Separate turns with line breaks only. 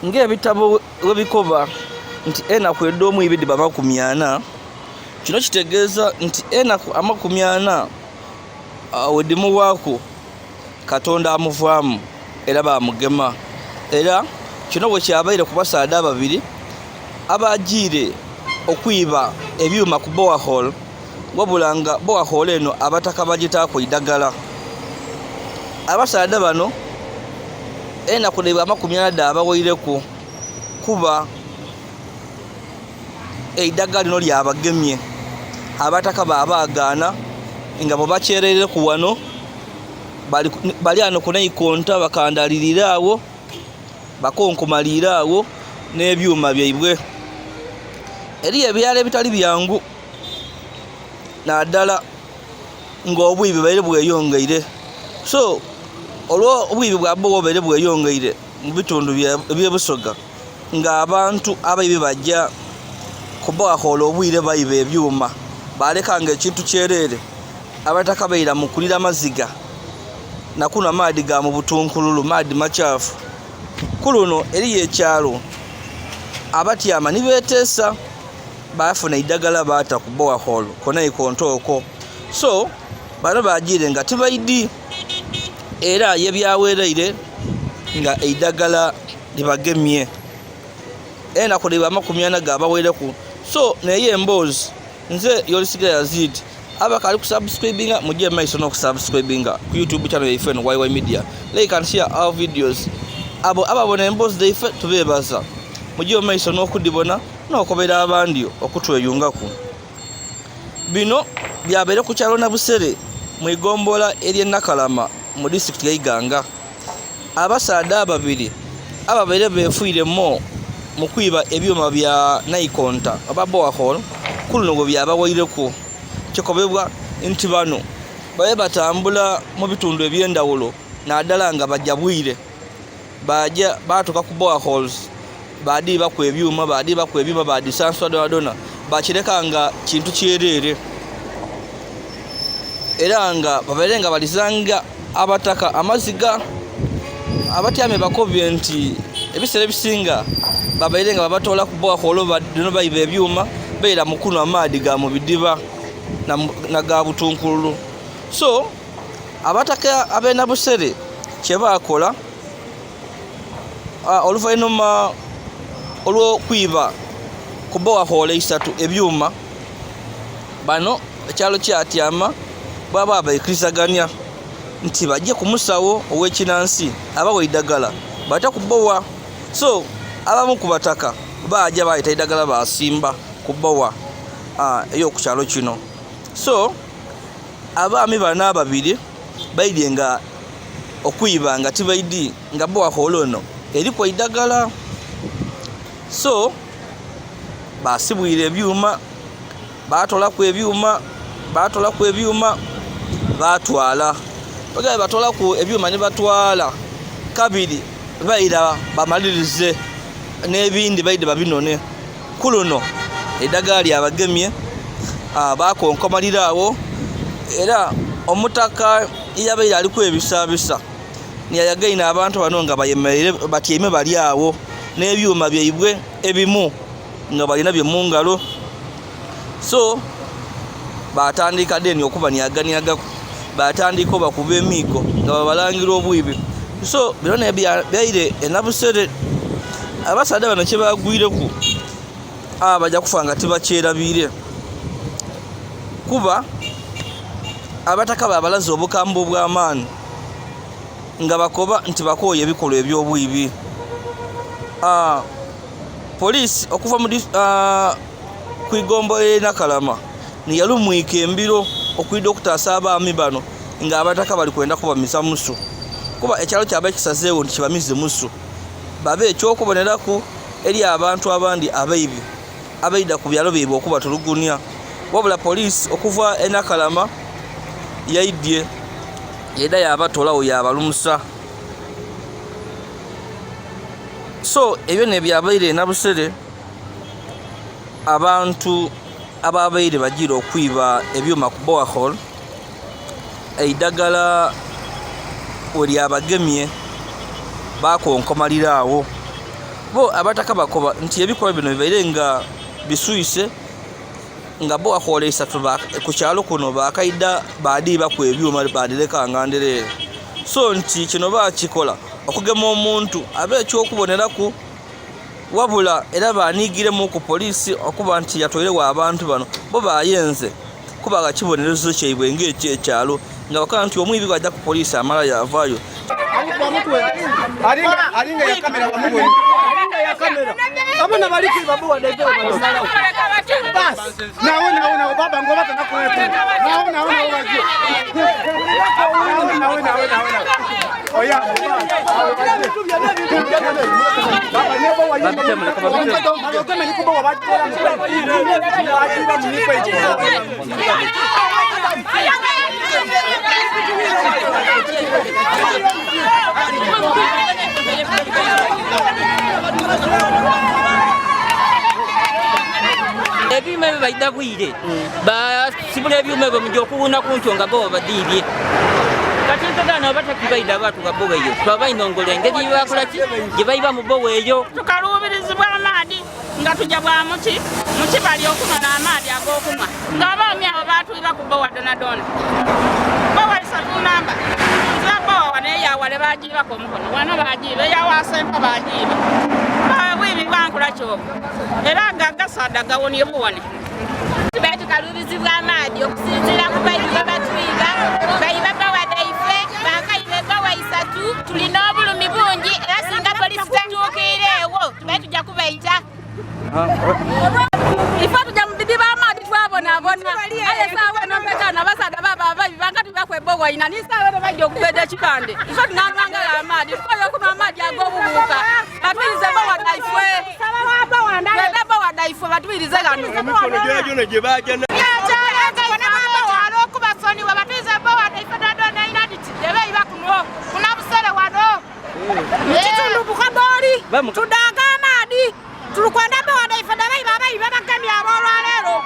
Ng'ebitabo bwe bikoba nti enaku edh'omwibi dhiba 40, kino kitegeeza nti enaku 40 bwe dhimuwaaku, Katonda amuvaamu era baamugema. Era kino bwe kyabaire ku basaadha ababiri abaajiire okwiba ebyuma ku borehole, wabula nga borehole eno abataka bagitaaku eidagala. Abasaadha bano enaku dhaibwe 40 dhabawaireku kuba eidagala lino lyabagemye. Abataka babagaana nga bwebakyereireku ghano bali ghano ku naikonta bakandhalirire agho, bakonkomalire agho n'ebyuma byaibwe. Eriyo ebyalo ebitali byangu nadhala nga obwibi bubaire bweyongeire. So, olwo bwibi bwa bbowa bubaire bweyongeire mu bitundu ebye Busoga nga abantu abaibi bagya ku bbowa obwire baiba ebyuma baleka nga ekintu kyerere. Abataka baira mu kulira maziga na kunhwa maadhi ga mu butunkululu, maadhi makyafu. Ku luno eriyo ekyalo abatyama ni beteesa bafuna eidagala baata ku borehole ku naikonto okwo. So, bano bagiire nga tibaidhi era yebyagheleire nga eidagala libagemye. Enaku dhaibwe 40 gabaweireku. So, neyo emboozi. Nze Yolisiga Yazid. Abakaali ku subscribinga mujje mu maiso n'okusubscribinga ku YouTube channel yaife eno YY Media. Like and share our videos. Abo ababona emboozi dhaife tubeebaza. Mujje mu maiso n'okudhibona n'okobera abandi okutweyungaku. Bino byabaire ku kyalo Nabusere mu igombola ery'e Nakalama mu disitulikiti y'e Iganga. Abasaadha ababiri ababaire befuire mo mu kwiba ebyuma bya naikonta oba borehole ku luno bwe byabawaireku. Kikobebwa nti bano babaire batambula mu bitundu eby'endhawulo nadhala nga bagya bwire. Bagya batuuka ku boreholes badhiibaku ebyuma, badhiibaku ebyuma badhisansula dhonadhona bakireka nga kintu kyerere. Era nga babaire nga balizanga abataka amaziga. Abatyamye bakobye nti ebiseera ebisinga babaire nga babatoola ku borehole dhino baiba ebyuma baira mu kunhwa maadhi ga mu bidhiba na ga butunkululu. So abataka ab'e Nabusere kyebakola oluvainhuma olw'okwiba ku borehole isatu ebyuma, bano ekyalo kyatyama baba baikirizagania nti bagye ku musawo ow'ekinansi abawe eidagala bate ku bbowa. So abamu ku bataka baagya baleeta eidagala basimba ku bbowa ey'okukyalo kino. So abaami bano ababiri baidhye nga okwiba nga tibaidhi nga borehole ono eriku eidagala. So basibwire ebyuma, batolaku ebyuma, batolaku ebyuma batwala. Bwe batolaku ebyuma ni batwala, kabiri baira bamalirize n'ebindhi baidhe babinone. Ku luno eidagala lyabagemye bakonkomalira agho era omutaka eyabaire ali kwebisabisa yayagaine abantu bano nga bayemereire batyaime bali agho n'ebyuma byaibwe ebimu nga balina bye mungalo. So batandika deni okubaniaganiagaku, batandika obakuba emiigo nga babalangira obwibi. So bino nebyaire e Nabusere. Abasaadha bano kyebagwireku baja kufa nga tibakyerabiire kuba abataka babalaze obukambwe obw'amaani nga bakoba nti bakooye ebikolwa eby'obwibi. Poliisi okuva ku igombolola ly'e Nakalama ni yalumwika embiro okwidha okutaasa abaami bano nga abataka bali kwenda kubamiza musu kuba ekyalo kyabaire kisazeegho nti kibamize musu babe eky'okuboneraku eri abantu abandi abaibi abaidha ku byalo byaibwe okubatulugunya. Wabula poliisi okuva e Nakalama yaidhye yaidha yabatolagho yabalumusa. So ebyo nebyabaire e Nabusere abantu ababaire bagiire okwiba ebyuma ku borehole eidagala bwe lyabagemye bakonkomalira agho. Bo abataka bakoba nti ebikolwa bino bibaire nga biswise nga bo bakola isatu ku kyalo kuno bakaida badiibaku ebyuma badireka nga ndereere. So nti kino bakikola okugema omuntu abe ekyokuboneraku, wabula era banigiremu ku poliisi okuba nti yatoirewo abantu bano bo bayenze kubaga kibonerezo kyaibwe ng'ekyekyalo nga bakola nti omwibi bw'ajja ku poliisi amala yavaayo.
Ebyuma ebyo baida bwire basibula ebyuma ebyo muja okuwuna kunkyo nga bo babadiibye. Kati ntogana batakibaida abantu ga bowa eyo twabainongola engeri gyebakolaki gye baiba mu bowa eyo.
Tukaluubirizibwa amaadi nga tujja bwa muki mukibali okunona amaadi ag'okunwa ng'abaami abo batwiba ku bowa donadona. Bowa isatu namba nzira bowa wano eyawale bagiibako omukono wano bagiiba eyawasempa bagiiba bwibi bwankula kyobo era nga agasaada gawonye buwone.
Tubaye tukaluubizibwa amaadi okusinziira ku baibi babatwiba baiba bawa daife bakaiba ebawa isatu tulina obulumi bungi era singa polisi tatuukiireewo tubaye tujja kubaita.
Ife tujja mu bidiba amaadi twabonabona aye saawa eno mpekana abasaadha baba ababi banga tubaku ebowa ina ni saawa eno bajja okubeda ekipande ife tunanwangala amaadi tukoye okunwa amaadi ag'obubuuka batwirize bowa daife twende bowa daife batwirize gano.
Olwokubasonyiwa batwize bowa daife dodona inaditi ebeiba kuno kuna busere wano
mukitundu Bukadoli tudaga amaadi tulukwenda bowa daife dabaiba abaiba bagemye abolwaleero.